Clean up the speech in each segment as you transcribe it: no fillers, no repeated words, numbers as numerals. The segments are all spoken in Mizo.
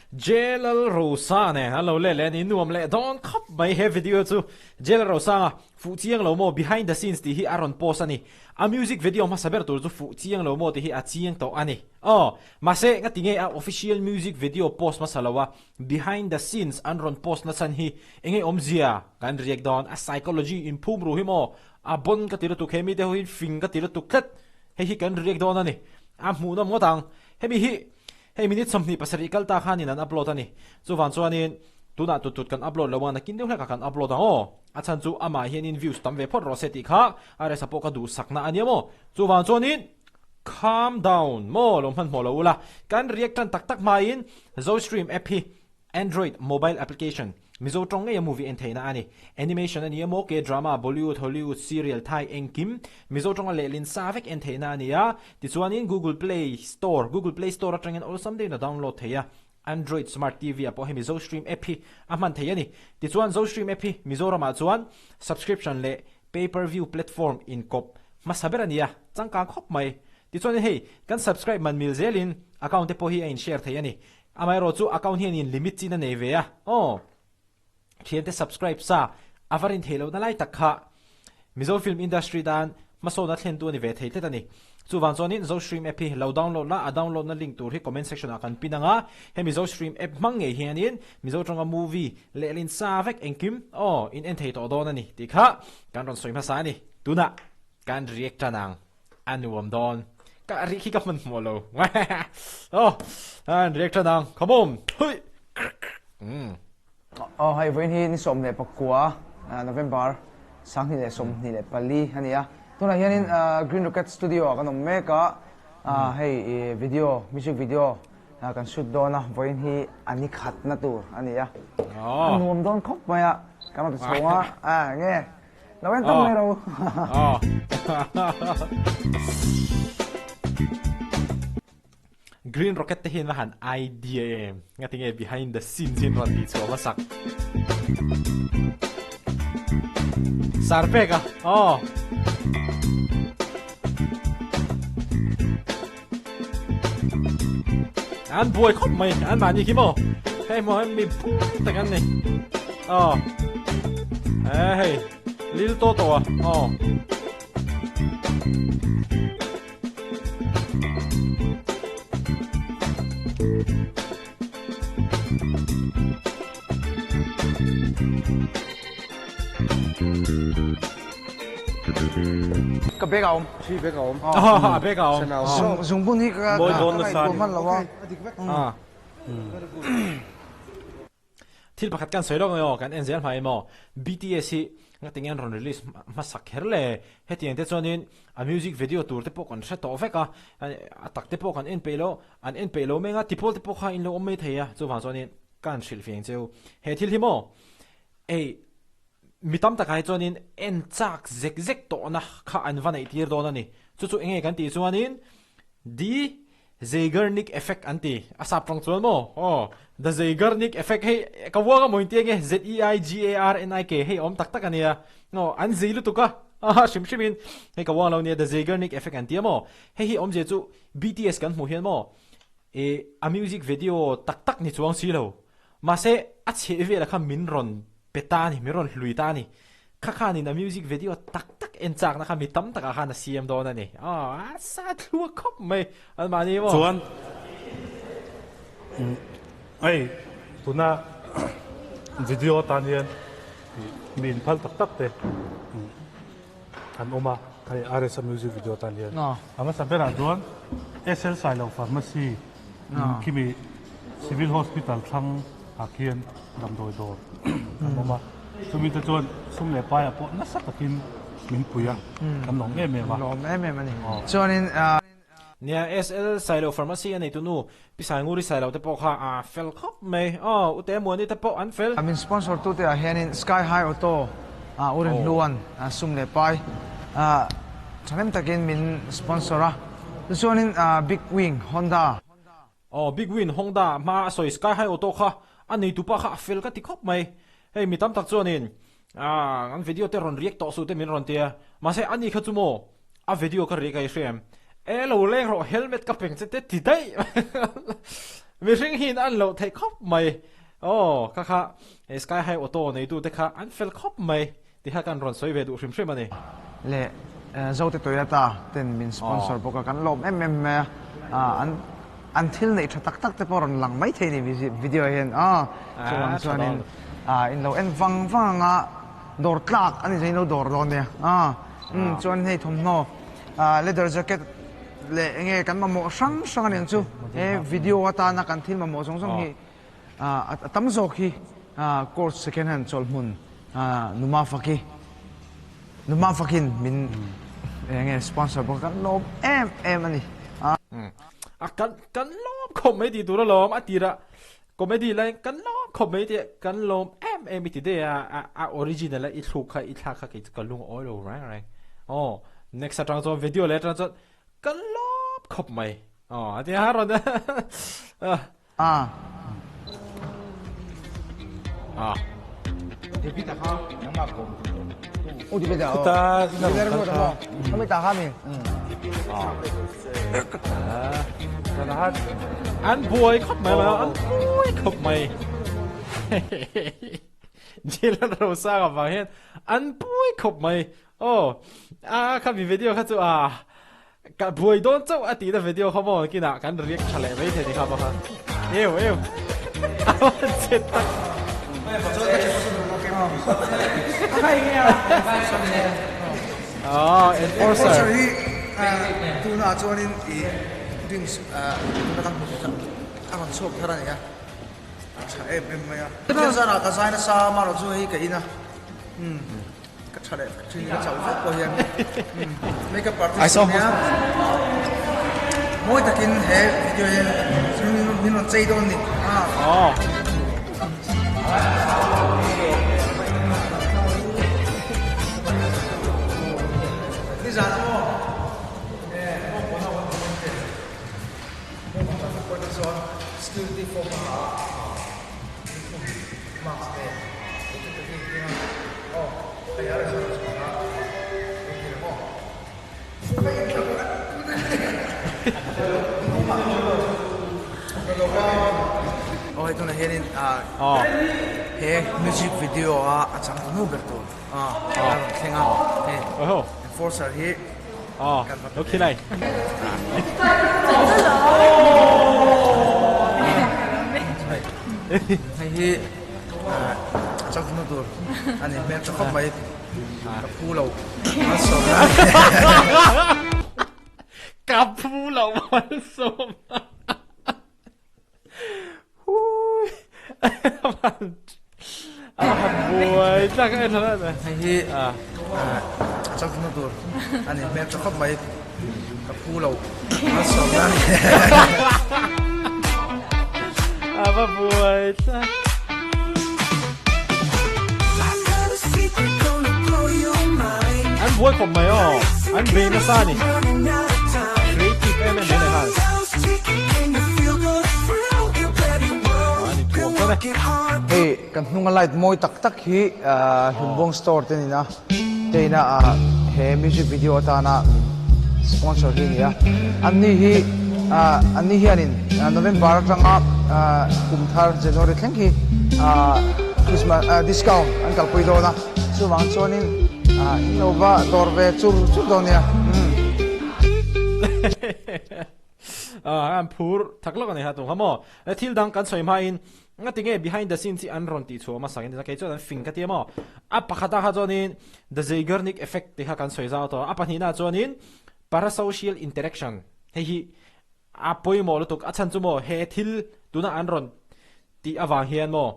Jlalrosa nen an lo let leh a ni, nuam leh dawn khawp mai he video chu. Jlalrosanga fuh chiang lo maw behind the scenes tih hi a rawn post a ni. A music video hmasa ber tur chu fuh chiang lo maw tih hi a chiang tawh a ni. Aw, mahse ngati nge a official music video post hmasa lo a behind the scenes an rawn post na chhan hi enge awmzia kan riak dawn a psychology inphum ru hi maw a bon ka ti lutuk he mite ho hi fing ka ti lutuk tlat hei hi kan riak dawn a ni. A hmuhnawm ngawt ang. Hemi hi Hei minute 27 kal ta khanin an upload a ni. Chuvang chuanin tunah tut tut kan upload lo a, nakin deuh hlekah kan upload ang aw. A chhan chu amah hianin views tam ve phawt rawh se tih kha RS-a pawh ka duhsakna a nia maw. Chuvang chuanin calm down maw lo hmanhmawh lo ula. Kan react tan tak tak hmain Zostream app hi Android mobile application, Mizo tawng ngeia movie en theihna a ni. Animation a ni emaw, K-drama, Bollywood, Hollywood, serial, Thai, engkim Mizo tawnga lehlin sa vek en theihna a ni a. Tichuanin Google Play Store, Google Play Store atangin awlsam deuhin a download thei a. Android Smart TV ah pawh hemi Zostream app hi a hman thei a ni. Tichuan Zostream app hi Mizoramah chuan subscription leh pay-per-view platform inkawp hmasa ber a ni a, changkang khawp mai. Tichuanin hei kan subscribe man mil zelin account te pawh hi a in-share thei a ni. Amaherawh chu account hian in limit chin a nei ve a, aw thiante subscribe sa a va rin theih lohna lai tak kha Mizo film industry tan hmasawn a thlentu a ni ve thei tlat a ni. Chuvang chuanin Zostream app hi lo download la, a download na link tur hi comment section ah kan pin ang a, hemi Zostream app hmang ngei hianin Mizo tawnga movie lehlin sa vek engkim aw in en thei tawh dawn a ni tih kha kan rawn sawi hmasa a ni. Tunah kan react tan ang. A nuam dawn. Ka ri khi ka hman hmuh lo. Oh, an react tan ang. Come on. Hui. Mm. Oh, hei vawiin hi ni 19 November 2024 a ni a. Tunah hianin Green Rocket Studio ah kan awm mek a. Hei video, music video kan shoot dawn a. Vawiin hi a ni khatna tur a ni a. A nuam dawn khawp mai a. Kan rawn ti chho a. Nge? Lo en tam mai ro. Green Rocket te hian va han idea em. Nga tinge behind the scenes hian rawn tih chhuah hmasak. Sar pek a. Oh. An buai khawp mai an mahni khi maw hei maw mi pui tak an ni aw e hei lil to to a aw Ka bag a awm. Thi bag a awm. A bag a awm. Zungbun hi ka ngaihtuah hman lo a. Thil pakhat kan sawi lawk mai aw, kan en zel hmai emaw BTS hi ngatinge an rawn release hmasak kher le? Hetiang te chuanin a music video tur te pawh kan hre tawh vek a, a tak te pawh kan en peih lo, an en peih lo meng a, tipawl te pawh kha in lo awm mai thei a, chuvang chuanin ka han hrilh fiang cheu. He thil hi maw ei mi tam takah hi chuanin en chak zek zek tawhna kha an va neih tir dawn a ni. Chu chu enge kan tih chuanin The Zeigarnik effect an ti. A sap tawng chuan maw? Aw, The Zeigarnik effect hei ka vuang a maw inti enge Z-E-I-G-A-R-N-I-K hei awm tak tak a nia. Aw, an zei lutuk a, aha hrim hrim in hei ka vuang lo nia The Zeigarnik effect an ti a maw? Hei hi awmzia chu BTS kan hmuh hian maw eh a music video tak tak ni chuang si lo. Mahse a chheh velah kha min rawn pe ta a ni, min rawn hlui ta a ni. Kha khanin a music video tak tak en chakna kha mi tam takah khan a siam dawn a ni. Aw, a sa thluak khawp mai an mahni maw? Chuan hei tuna video atan hian mi inphal tak tak te an awm a, hei RSA music video atan hian. A hmasa berah chuan SL Sailo Pharmacy khimi Civil Hospital thlang ah khian damdawi dawr an awm a, chumi te chuan sum leh paiah pawh nasa takin min pui a, kan lawm em em a. Lawm em em a ni. Chuanin. Nia, SL Sailo Pharmacy a neitu nu Pi Sainguri Sailo te pawh kha a fel khawp mai. Aw, Ute Muani te pawh an fel. Min sponsor tute ah hianin Sky High Auto ah U Rinhluan sum leh pai thahnem takin min sponsor a. Tichuanin Big Wing Honda. Aw, Big Win Honda hma a sawi Sky High Auto kha a neitu pa kha a fel ka ti khawp mai. Hei mi tam tak chuanin an video te rawn react tawh suh te min rawn ti a, mahse ani kha chu maw a video ka react a i hre em? E lo leng rawh helmet ka peng che te ti daih. Mihring hi in an loh theih khawp mai. Aw, kha kha Sky High Auto neitu te kha an fel khawp mai ti kha kan rawn sawi ve duh hrim hrim a ni. Leh Zote Toyota ten min sponsor bawk a, kan lawm em em mai a, an an thil neih tha tak tak te pawh rawn lang mai thei a ni video ah hian aw, chuvang chuanin in lo en vang vang anga dawr tlak a ni chuan in lo dawr dawn nia aw, chuan hei thawmhnaw leather jacket Leh enge kan mamawh hrang hrang a niang chu he video atana kan thil mamawh zawng zawng hi a tam zawk hi course second hand chawlh hmun Numa Faki Numa Fakin min enge sponsor bawk a kan lawm em em a ni. A kan kan lawm khawp mai tih tur alawm a tirah comedy laiin kan lawm khawp mai tih kan lawm em em i ti daih a a original a i thluk kha i thlak kha kei chu ka lung a awi lo reng reng aw next atang chuan video leh atang chuan kan lawm khawp mai aw a tia rawn a a David a kha nangmah kawm U David a Khuta David a kha kami ta kha mi An buai khawp mai mai an buai khawp mai Jalan Rosang avang hian an buai khawp mai aw a khami video kha chu a ka buai dawn chauh a tihna video kha maw kinah kan react tha leh mai thei ni kha maw kha eu eu a van che tak Aw enforcer. Enforcer hi tunah chuanin i drinks tuna kan hmuh kha a rawn chhuak thar a ni a, a tha em em mai a. Pathian zarah ka zai nasa a, amaherawhchu hei ka in a, ka tha leh thin ka chauh vek pawh hian makeup artist a nia, mawi takin he video hian min rawn chei dawn a ni. Aw hei tunah hianin ah he music video a a changtu nu ber tur a rawn thleng a hei enforcer hi kan va pe leh. Hei hi a changtu nu tur a ni hmel tha khawp mai. Ka phu lo malsawmna. Ka phu lo malsawmna. Hui. A han buai tlak a en hlan. Hei hi a changtlung tur a ni hmel tha khawp mai. Ka phu lo malsawmna. A va buai tlak. An buai khawp mai aw, an bei nasa a ni. Creative em em mai leh nghal. An inthuam dawn e. Hei kan hnunga light mawi tak tak hi Hlunbuang store te nina te ina he music video atana min sponsor hi a ni a. Anni hi anni hianin November atanga kum thar January thleng hi Christmas discount an kalpui dawn a, chuvang chuanin in lo va dawr ve chur chur dawn nia. An phur thak lawk a ni ha tung kha maw. Thil dang kan sawi hmain Nga tinge behind the scenes hi an rawn tih chhuah hmasa in kei chuan an fing ka ti a maw? A pakhat ah kha chuanin the Zeigarnik effect tih kha kan sawi zau tawh a, a pahnihna ah chuanin parasocial interaction hei hi a pawimawh lutuk a chhan chu maw he thil tuna an rawn tih avang hian maw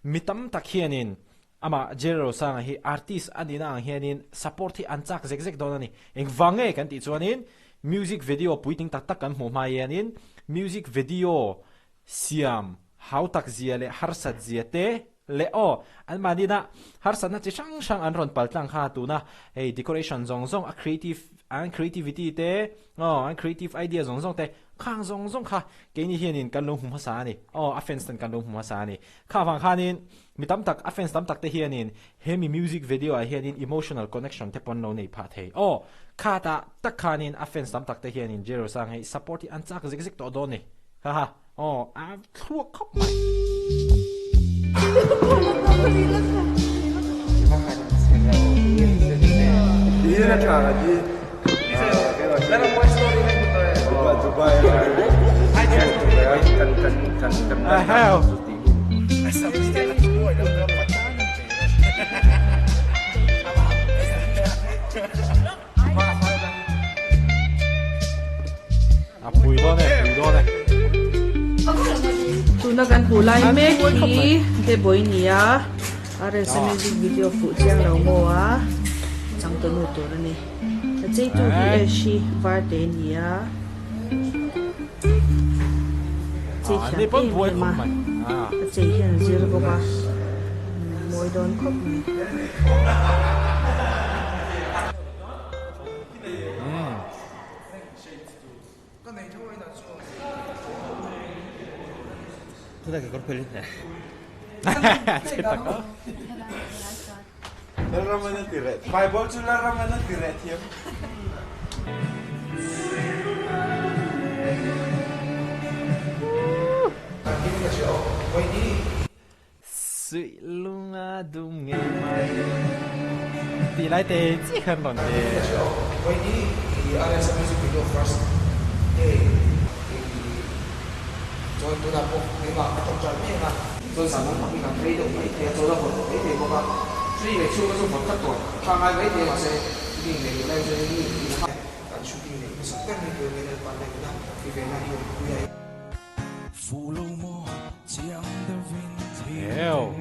mi tam tak hianin amah Jerry Rosanga hi artist a nihna ang hianin support hi an chak zek zek dawn a ni. Engvang nge kan tih chuanin music video puitling tak tak kan hmuh hma hianin music video Siam, hautak zia leh harsat zia te leh aw, anmahni na harsatna chi hrang hrang an rawn pal tlang kha tuna hei decoration zawng zawng a creative an creativity te aw an creative idea zawng zawng te khang zawng zawng kha keini hianin kan lo hmu hmasa a ni aw a fans ten kan lo hmu hmasa a ni kha vang khanin mi tam tak a fans tam tak te hianin hemi music video ah hianin emotional connection te pawh an lo nei phah thei aw khatah tak khanin a fans tam tak te hianin Jerosang hei support hi an chak zek zek tawh dawn ni. Ha ha. Aw a thluak khawp mai. A pui dawn e, pui dawn e. Tuna kan hmuh lai mek hi Deboi nia RSA music video fuh chiang lo maw a changtunu tur a ni. A cheitu hi Ash hi Varte nia chei thiam em em a, a chei hian a zir bawk a, mawi dawn khawp mai. Suih lung a dum ngei mai tih lai te chiah khan rawn ti. Eo.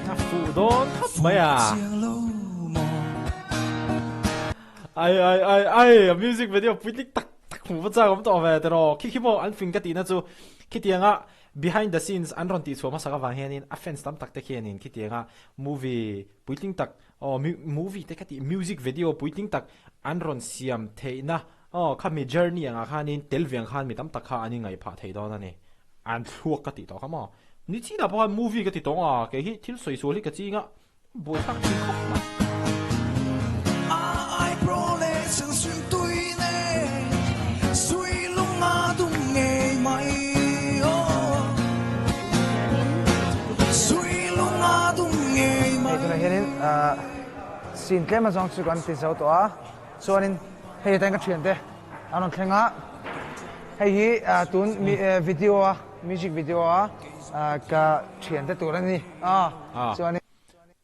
A fuh dawn khawp mai a. Ai ai ai ai a music video puitling tak tak hmuh va chak awm tawh ve tiraw khi khi maw an fing ka tihna chu khitianga Behind the scenes an rawn tihchhuah hmasak avang hianin a fans tam tak te khianin khitianga movie puitling tak aw movie te ka tih music video puitling tak an rawn siam theihna aw khami journey angah khanin tel ve ang khan mi tam tak kha an inngaih phah thei dawn a ni. An thluak ka tih tawh kha maw? Ni chinah pawh khan movie ka ti tawng a, kei hi thil sawi sual hi ka ching a, Buaithlak thin khawp mai. Hei tunah hianin scene tlem azawng chu kan ti zo tawh a, chuanin hei atan ka thiante an rawn thleng a, hei hi tun video a music video a ka thiante tur a ni a, chuanin.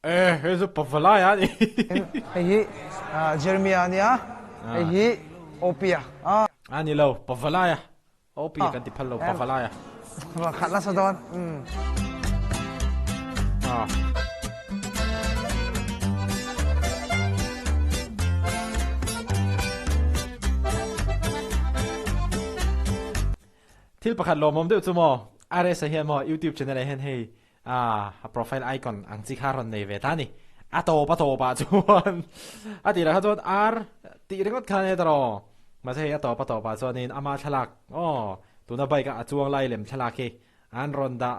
E, hei chu Pavalai a ni. Hei hi Jeremia a nia, hei hi Opia a. A ni lo, Pavalai a. Opia kan ti phal lo, Pavalai a. Va khat nasa dawn. Thil pakhat lawmawm deuh chu maw, RS-a hian maw YouTube channel ah hian hei Ah, a profile icon ang chi kha rawn nei ve ta a ni. A tawp a tawp ah chuan a tih lah kha chuan R tih ringawt kha ania tawh. Mahse hei a tawp a tawp ah chuanin ama thlalak aw tuna bike a a chuang lai lem thlalak hi an rawn dah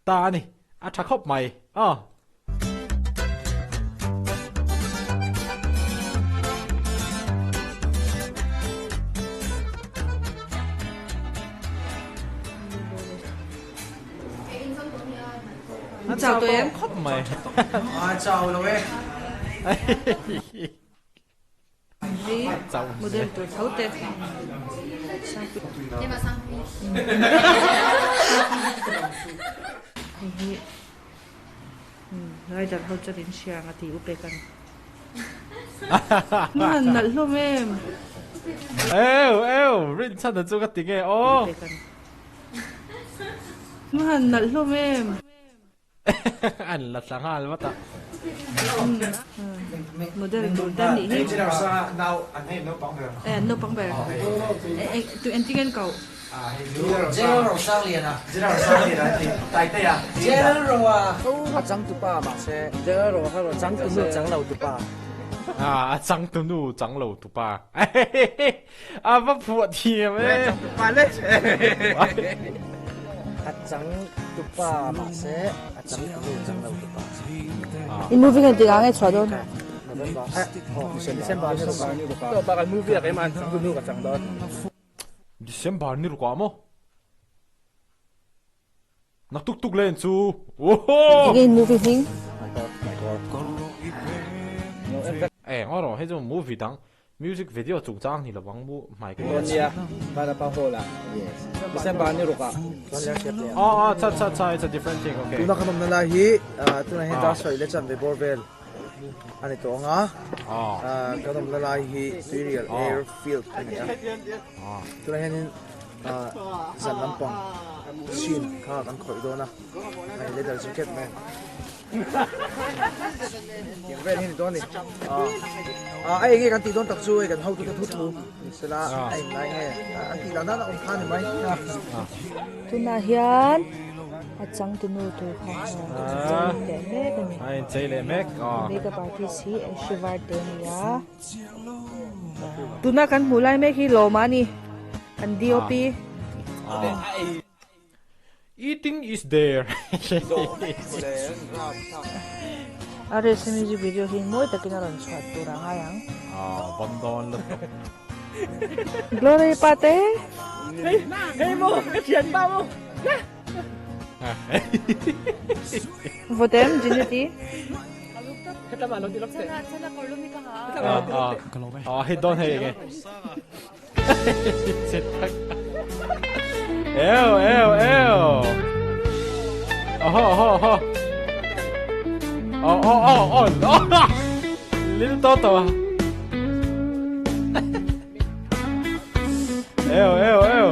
ta a ni. A tha khawp mai aw. An chau tawh khawp mai. A chau lo e. Chau Model tur tho te. Hei hi rider ho chuan in hria ang a ti u pek a ni. Hman nalh hlawm em. Eu eu rinchhan a chu ka ti nge aw. Hman nalh hlawm em. An la tla nghal vat a. Model tur te anih hi. Eh an naupang ber. Tu engtin nge an koh? A changtunu chang lo tupa. A va phuah thiam e. A chang tupa mahse a chang tunu chang lo tupa. I movie nge tikah nge chhuah dawn? November eh oh December ni ruk ah. Bak an movie ah keimah an chang tunu ka chang dawn. December ni ruk ah maw? Nak tuk tuk len chu. Oho! Enge in movie hming? Eh ngaw rawh hei chu movie dang music video chungchang ni lovang mu hmai ka Nia Vanapa Hall ah December ni ruk ah Oh oh cha cha cha it's a different thing okay. Tuna kan awmna lai hi tunah hian dar sawi leh chanve bawr vel a ni tawh ang a, kan awmna lai hi Tuirial Airfield a ni a, tunah hianin Zan lampang chin kha kan khawih dawn a, hei leather jacket nen tiang vel hi ni dawn a ni. A eng nge kan tih dawn tak chu hei kan hotute thu thu ni sela a eng lai nge an tih dan dan a awm kha a ni mai. Tunah hian a changtunu tur kha a chei leh mek a ni. A inchei leh mek a. Makeup artist hi Shivar te a ni a. Tuna kan hmuh lai mek hi lawm a ni kan DOP. Eating is there. A rest music video hi mawi takin a rawn chhuah tur a ngai ang. Bon dawn lutuk. Glory pa te. Hei hei maw ka thian pa maw. Votem Jinity. Hei dawn hei enge. Eo eo eo. Oho oho oho. Oh oh oh oh. Little Toto. Eo eo eo.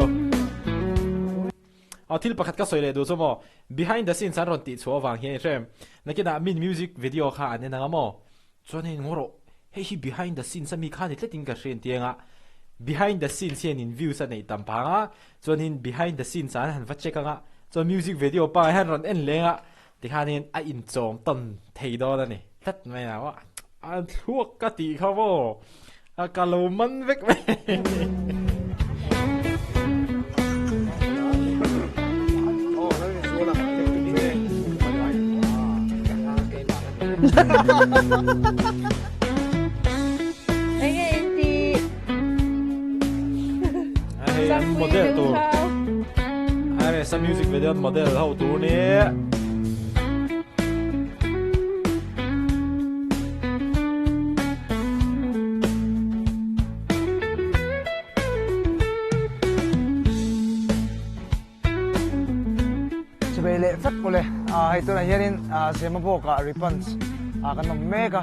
Aw thil pakhat ka sawi leh duh chu maw, behind the scenes an rawn tih chhuah avang hian i hrem, nakinah min music video kha an en anga maw, chuan hei ngaw rawh, hei hi behind the scenes ami kha ni tletin ka hria inti anga, behind the scenes hian in views a neih tam phang a, chuanin behind the scenes ah an han va check anga, chuan music video pangai hian rawn en leng a, tikhanin a inchawm tawn thei dawn a ni tlat mai a, a thluak ka tih kha maw. A ka lo man vek mai. Enge in ti? Hei an model tur. Are sa music video model ho tur ni. Chubei leh vek pawh le, hei tunah hianin Zemabawkah Ripans kan awm mek a,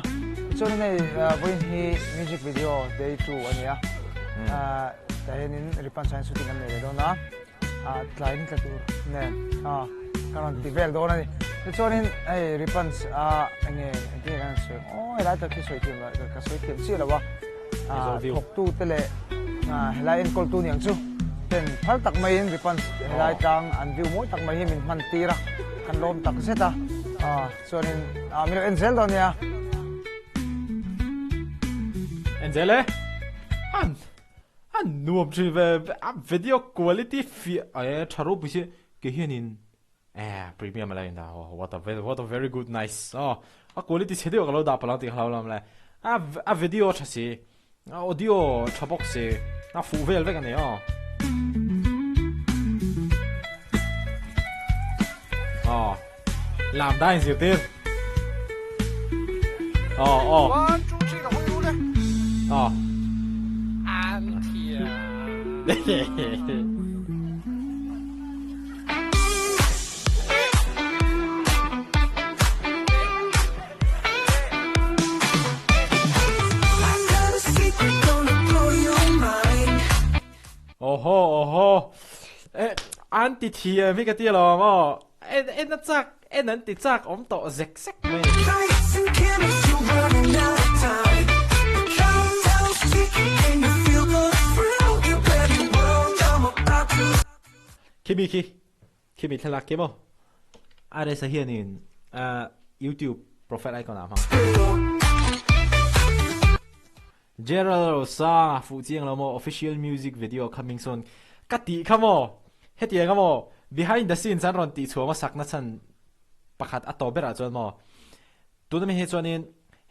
tichuanin hei vawiin hi music video day 2 a ni a, tah hianin Ripans ah hian shooting kan nei leh dawn a. tlai ni tla tur nen ka rawn ti vel dawn a ni tichuanin hei ripans a enge engtin nge kan sawi aw helai tak hi sawi thiam ka sawi thiam chiah lo a thawktu te leh helai enkawltu niang chu ten phal tak maiin ripans helai tlang an view mawi tak mai hi min hman tir a kan lawm tak zet a chuanin min lo en zel dawn nia. En zel e. A nuam thin ve a video quality fiah eh tha ropui si ke hianin eh premium a la in dah aw what a very what a very good nice aw a quality chhe deuh ka lo dah palh ang tih ka hlau lam le a a video tha si a audio tha bawk si a fuh vel vek a ni aw aw lam dan in zirtir aw aw One, two, three, ka hawi ru le. aw An thiam. Oho oho eh an ti thiam hi ka ti alawm aw En en a chak en an ti chak awm tawh zek zek mai. Khimi khi khimi thlalak khi maw RS a hianin YouTube profile icon ah a hmang. Gerald Rosanga fuh chiang lo maw official music video coming soon ka tih kha maw hetiang a maw Behind the scenes an rawn tih chhuah hmasak na chhan pakhat a tawp berah chuan maw tuna mi hi chuanin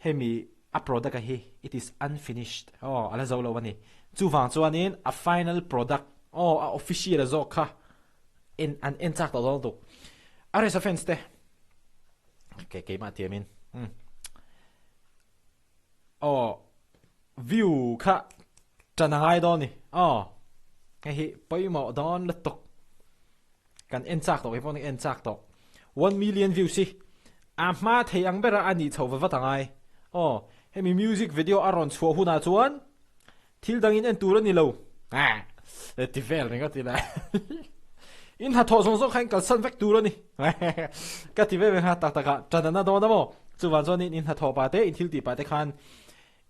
hemi a product a hi it is unfinished aw a la zo lo a ni. Chuvang chuanin a final product aw a official a zawk kha en an en chak tawh dawn lutuk. RSA fans te ke keimah tiamin umm aw view kha tan a ngai dawn a ni aw hei hi pawimawh dawn lutuk kan en chak tawh keipawh ni en chak tawh 1 million views hi a hma thei ang bera a nih chhoh va vat a ngai aw hemi music video a rawn chhuah hunah chuan Thil dangin en tur a ni lo. Ti vel ringawt ila. In hnathawh zawng zawng kha in kalsan vek tur a ni. Ka ti ve ve kha tak takah ṭan a na dawn a maw? Chuvang chuan in hnathawh pah te, in thil tih pah te khan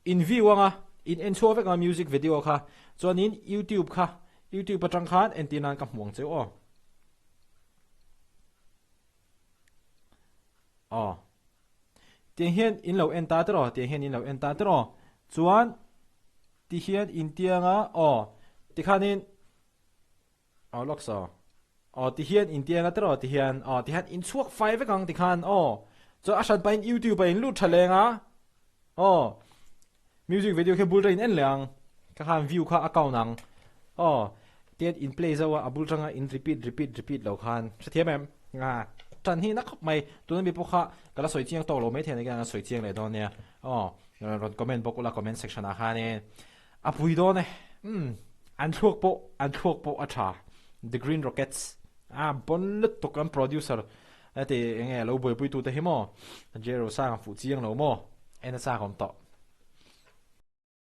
in view anga in en chhuak vek anga music video kha. Chuanin YouTube kha, YouTube aṭang khan entir nan ka hmu ang cheu aw. Aw. Tiang hian in lo en ta tiraw, tiang hian in lo en ta tiraw. Chuan ti hian in tiang a, aw tikhanin aw lawk saw. Aw ti hian in tiang a tiraw ti hian, aw ti hian in chhuak fai vek ang tikhan aw. Chuan a hran pahin YouTube ah in lut tha leng a, aw. Music video khi bul tangin en leh ang, ka khan view kha a count ang aw tian in play zauh a, a bul tanga in repeat repeat repeat lo khan hrethiam em? Nga tan hi na khawp mai, tuna mi pawh kha ka la sawi chiang tawk lo maithei a ni ka sawi chiang leh dawn nia aw rawn comment bawk ula comment section ah khanin a pui dawn e umm an thluak pawh an thluak pawh a tha The Green Rockets a bon lutuk an producer heti enge lo buaipui tute hi maw J Rosanga fuh chiang lo maw en a chak awm tawh.